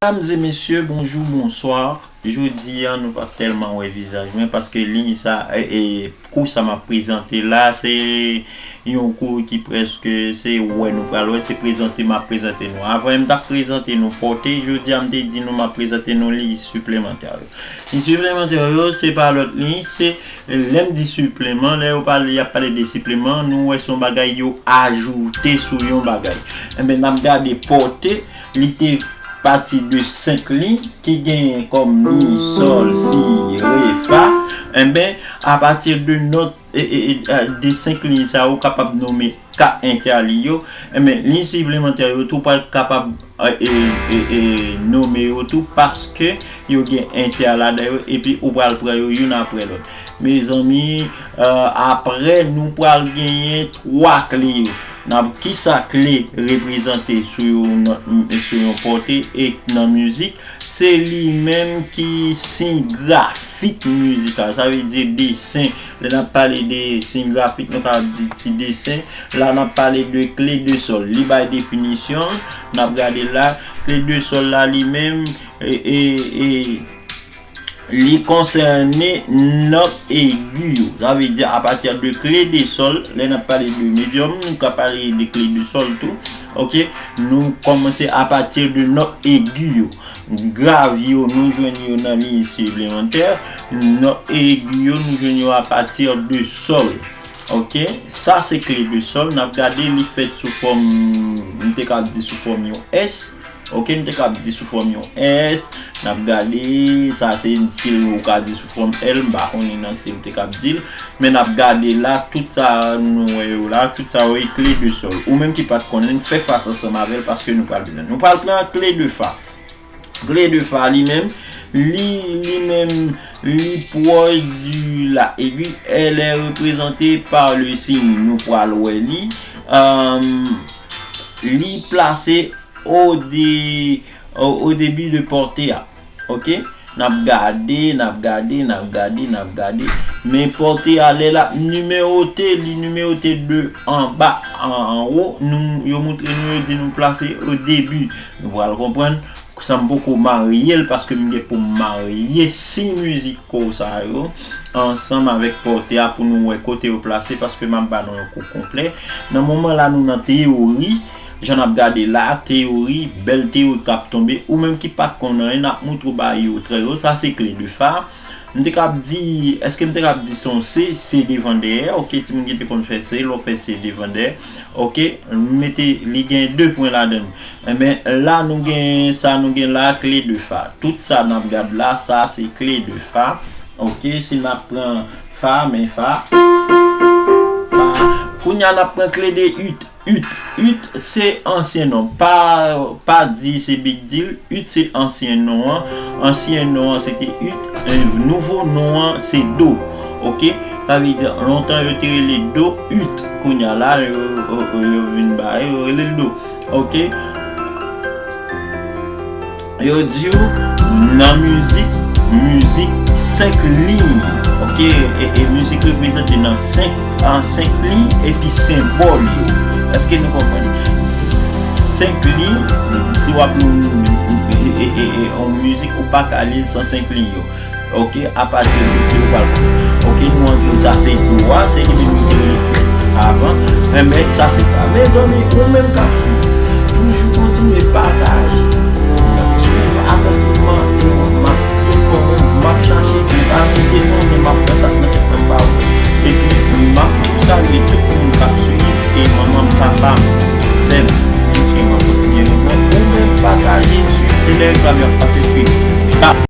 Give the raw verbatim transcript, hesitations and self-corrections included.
Medam e mesye, bonjou, bonswa. Jodi a, nou pa tèlman wè vizaj mwen, paske liy sa, e, e, kou sa m ap prezante la, se yon kou ki prèske, se wè nou pral wè, se prezante m ap prezante nou. Avan m t ap prezante nou pòte, jodi a m te di nou m ap prezante nou liy siplemantè yo. Liy siplemantè yo, se pa lòt liy, se, lè m di sipleman, lè yo pale, y ap pale de sipleman, nou wè se yon bagay yo ajoute sou yon bagay. Enben, n ap gade pòte, li te pati de senk liy ki genyen kòm mi, sòl, si, re, fa. Enben, apati de nòt, e, e, e, de senk liy sa, ou kapab nonmen kat entè liy yo. Enben, liy siplemantè yo tou pral kapab, e, e, e, e, nonmen yo tou, paske yo gen entè ladan yo, epi ou pral pran yo youn apre lòt. Mezanmi, e, apre nou pral genyen twa kle yo. N ap, kisa kle reprezante sou yon, sou yon pòte e nan mizik? Se li menm ki siy grafik mizikal, sa vle di desen. Lè n ap pale de siy grafik, nou ka di ti desen. La, n ap pale de kle de sòl. Li bay definisyon, n ap gade la. Kle de sòl la, li menm, e, e, e, li konsène nòt egi yo. Sa vle di, apati de kle de sòl, lè n ap pale de medyòm, nou ka pale de kle de sòl tou. Oke, nou kòmanse apati de nòt egi yo. Grav yo, nou jwenn yo nan liy siplemantè. Nòt egi yo, nou jwenn yo apati de sòl. Oke, sa se kle de sòl. N ap gade li fèt sou fòm, m te ka di sou fòm yon S. Oke, m te ka di sou fòm yon S. N ap gade, sa se yon stil ou ka di sou fòm L. M pa konnen nan stil ou te ka di l. Men n ap gade la, tout sa nou wè yo la, tout sa yo e kle de sòl. Ou menm ki pa t konnen, fè fas ansanm avè l paske nou pral bezwen. Nou pral pran kle de fa. Kle de fa li menm, li, li menm, li pwòch di la egi, elle est représentée par le signe, nou pral wè li. Li plase o de, o, o debi de pòte a. Oke? N ap gade, n ap gade, n ap gade, n ap gade. Men pòte a, lè l ap nimewote, li nimewote de anba, an, anwo. Nou, yo moutre nou, yo di nou plase o debi. Nou pral konprann. Sa m poko marye l, paske m gen pou m marye siy mizikal sa yo ansanm avèk pòte a pou nou wè kote yo plase, paske m ap ba nou yon kou konplè. Nan moman la, nou nan teyori, jan n ap gade la, teyori, bèl teyori k ap tonbe. Ou menm ki pa t konn anyen, n ap moutre w bagay yo trè yo. Sa se kle de fa. M te kab di, èske m te kab di se yon C, C devan dèyè? Oke, timoun ki te konn fè C, lè w fè C devan dèyè. Oke, m mete, li gen de pwen ladan l. Enben, la nou gen, sa nou gen la, kle de fa. Tout sa n ap gad la, sa se kle de fa. Oke, si n ap pran fa, men fa. Fa. Kounye a n ap pran kle de ut. Ut. Ut se ansyen non. Pa, pa di se big deal. Ut se ansyen non an. Ansyen non an se te ut. E nouvo non an se do. Oke? Sa vle di, lontan yo te rele do ut. Kounye a la, yo, yo, yo vin ba yo, yo rele l do. Oke? Yo di w, nan mizik, mizik senk liy. Oke? E, e mizik reprezante nan senk, an senk liy, epi senbòl yo. Èske nou konprann? Senk liy, si w ap, e, e, e, e, yon mizik, ou pa ka li l san senk liy yo. Oke, apati de ki ou pral pran. Oke, nou antre, sa se do a, se li menm ki te rele avan. Enben, sa se fa. Mezanmi, ou menm k ap swiv, toujou kontinye pataje. Swiv atantivman, e m ap enfòme w, m ap chache, m pa mete non, men m ap pran sa k nan tèt mwen pa ou. Epi, m ap tou salye tout moun k ap swiv, e manman m, papa m, sè m, jis ke m ap kontinye renmen. Ou menm pataje, swiv Telegram, y ap pase swiv.